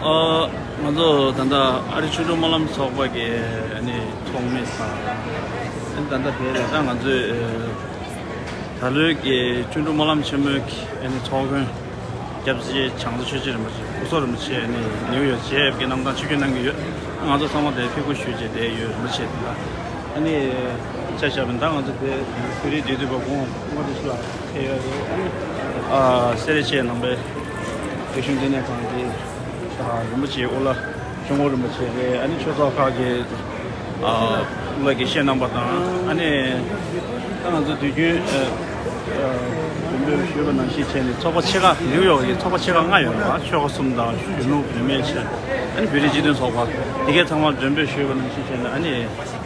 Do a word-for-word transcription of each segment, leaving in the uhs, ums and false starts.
ཨ། ང་ཚོ་ད་ལྟ་ཨ་རི་ཆོས་དྲུག་སྨོན་ལམ་ཚོགས་པ་གི་ཨ་ནི་ཚོགས་མི་དང་། ཨ་ནི་ད་ལྟ་དེ་ལ་ད་ང་ཚོས་ཨ་ད་ལོའི་གི་ཆོས་དྲུག་སྨོན་ལམ་ཆེན་མོའི་ཨ་ནི་ཚོགས་མགོན་སྐྱབས་རྗེ་བྱང་རྩེ་ཆོས་རྗེ་རིན་པོ་ཆེ་སྐུ་ཚབ་རིན་པོ་ཆེ་ཨ་ནི་ནིའུ་ཡོག་མཇལ་ཡག་གི་གནང་སྟངས་ཆིབས་བསྒྱུར་གནང་གི་ཡོད། ང་ཚོ་ཚང་མ་དེ་ཕེབས་སྒུག་ཞུས་བྱས་བསྡད་ཡོད། རིན་པོ་ཆེ་དེ་ལ་ཨ་ནི་ཆ་བཞག་པ་ཡིན་ན། ད་ང་ཚོ་དེ་བོད་རིགས་འབྲེལ་མཐུད་པ་གོང་དབང་བཀའ་དྲིན་ཆེ་ལགས་ཕེབས་ཡོད་རེད། ཨ་ནི་ཨ་སེ་ར་བྱེས་ནང་པའི་རིག་གཞུང་ལྟེ་གནས་ཁང་གི་ཨ་རིན་པོ་ཆེ་དབུ་བླ་ཆོས་འཁོར་རིན་པོ་ཆེ་རེད། ཨ་ནི་ཆོས་ཚོགས་ཁག་གི་ཨ་དབུ་བླ་དགེ་བཤེས་རྣམ་པ་དང་། ཨ་ནི་ད་ང་ཚོ་དུས་རྒྱུན་ཨ་ཨ་མགྲོན་འབོད་ཞུས་པ་ནང་བཞིན་བྱས་ནས་ཚོགས་པ་ཆེ་ཁག་ནིའུ་ཡོག་གི་ཚོགས་པ་ཆེ་ཁག་ལྔ་ཡོད་རེད་པ། ཆོལ་ཁ་གསུམ་དང་གཞོན་ནུ་བུད་མེད་བྱས། ཨ་ནི་བོད་རིགས་སྤྱི་མཐུན་ཚོགས་པ་དེ་གའི་ཚང་མར་མགྲོན་འབོད་ཞུས་པ་ནང་བཞིན་བྱས་ནས། ཨ་ནི་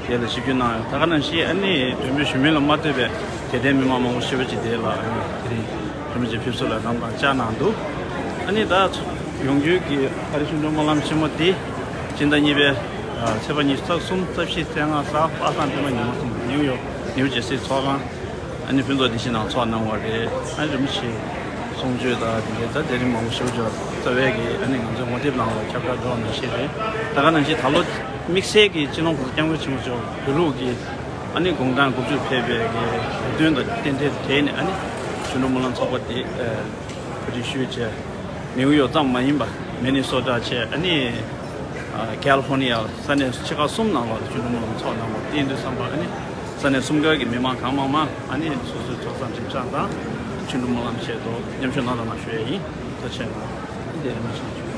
དེ་ལ་ཞིབ་འཇུག་གནང་ཡོད། ད་ག་ནང་བཞིན་ཨ་ནི་མགྲོན་འབོད་ཞུ་མིན་ལ་མ་ལྟོས་པའི་དད་ལྡན་མི་མང་མང་པོ་ཞེ་པོ་ཅིག་དེ་ལ་ཨ་ནི་དེ་རིང་རིན་པོ་ཆེ་ཕེབས་བསུ་ལ་ལམ་ཁ་བཅར་གནང་འདུག། ཨ་ནི་ད་ཡོང་རྒྱུའི་གི་ཨ་རི་ཆོས་དྲུག་སྨོན་ལམ་ཆེན་མོ་འདི་སྤྱི་ཟླ་གཉིས་པའི་ཨ་ཚེས་པ་ཉི་ཤུ་རྩ་གསུམ་རྩ་བཞི་རྩ་ལྔ་གཟའ་པ་སངས་སྤྲེལ་མ་ཉི་མ་གསུམ་ནིའུ་ཡོག་ནིའུ་ཇར་སི་ཚོགས་ཁང་ཨ་ནི་ཕུན་ཚོགས་བདེ་སྐྱིད་ནང་ཚོགས་གནང་བ་རེད། ཨ་ནི་རིན་པོ་ཆེ་གསུང་ཆོས་དང་དེ་འདྲའི་ད་དེ་རིང་མང་པོ་ཞེ་པོ་ཅིག་རྩ་བའི་གི་ཨ་ནི་ང་ཚོའི་ངོ་དེབ་ནང་ལ་ཁྱབ་བསྒྲགས་འགྲོ་བ་ནང་བཞིན་རེད། ད་ག་ནང་བཞིན་ད་ལོ་དམིགས་བསལ་གྱི་སྤྱི་ནོར་༸གོང་ས་༸སྐྱབས་མགོན་ཆེན་པོ་མཆོག་བོད་ལུགས་ཀྱི་ཨ་ནི་དགུང་གྲངས་དགུ་བཅུ་ཕེབས་པའི་གི་དགོངས་དོན་དང་རྟེན་འབྲེལ་དེ་ནི་ཨ་ནི་ཆོས་དྲུག་སྨོན་ལམ་ཚོགས་པ་དེ་ཨ་གོ་སྒྲིག་ཞུས་བྱས། ནིའུ་ཡོག་ཙམ་མ་ཡིན་པ་མི་ནི་སོ་ཊ་བྱས། ཨ་ནི་ཨ་ཀལ་ཧྥོར་ནི་ཡ་ས་གནས་ཆེ་ཁག་གསུམ་ནང་ལ་ཆོས་དྲུག་སྨོན་ལམ་ཚོགས་གནང་བ་དེ་ཡིན་དུས་ཙམ་པ། ཨ་ནི་ས་གནས་གསུམ་ཀ་གི་མི་མང་གང་མང་མང་ཨ་ནི་སོ་སོའི་ཚོགས་བསགས་སྒྲིབ་སྦྱང་དང་ཆོས་དྲུག་སྨོན་ལམ་ཆེད་དུ་མཉམ་ཞུགས་གནང་དང་གནང་ཞུ་ཡ་ཡིན། ཐུགས་རྗེ་ཆེ་གནང་། ཨ་ནི་དེ་རིང་མ་ཆེན་ཞུ།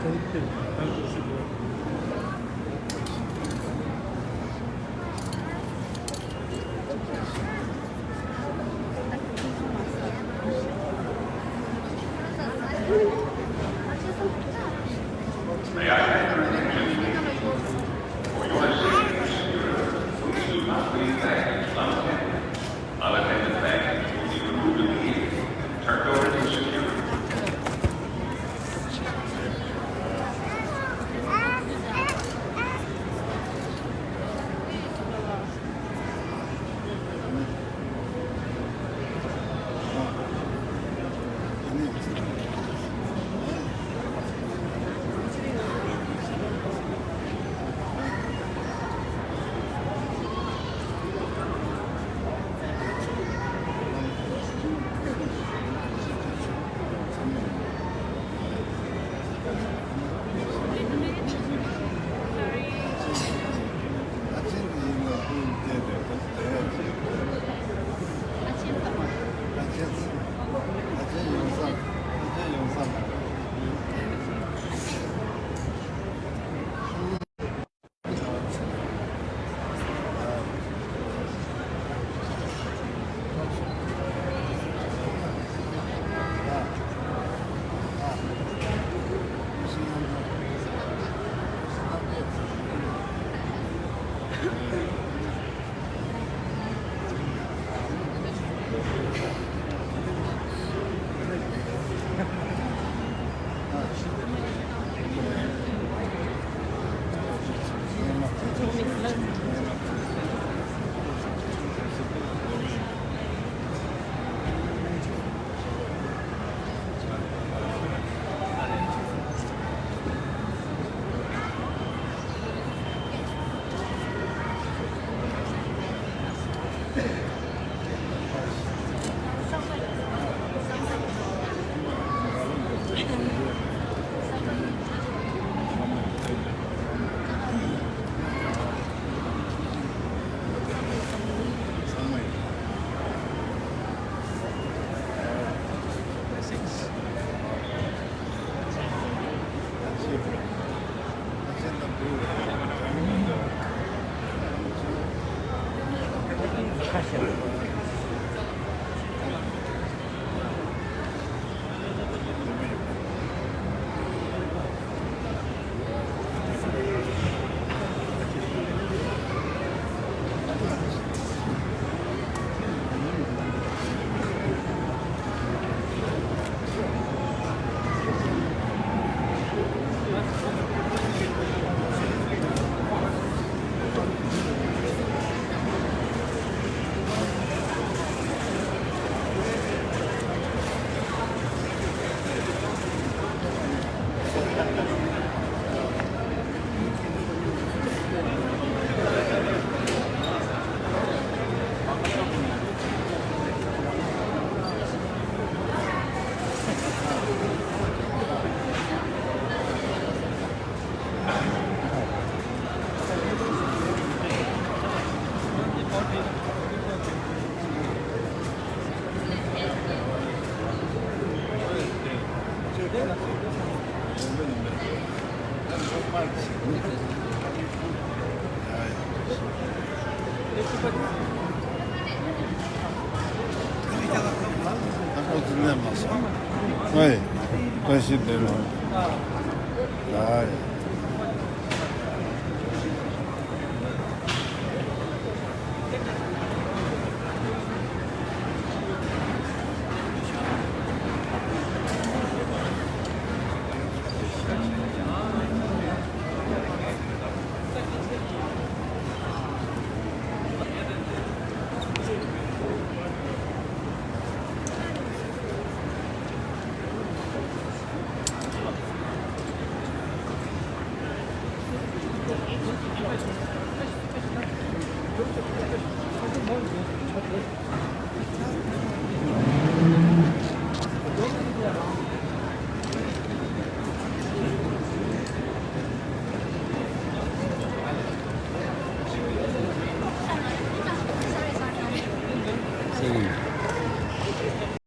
May I have your attention, please? For your safety and security, please do not leave baggage unattended. Unattended baggage will be removed immediately and turned over to security. ཨེ། བཀྲ་ཤིས་བདེ་ལེགས། ཨེ།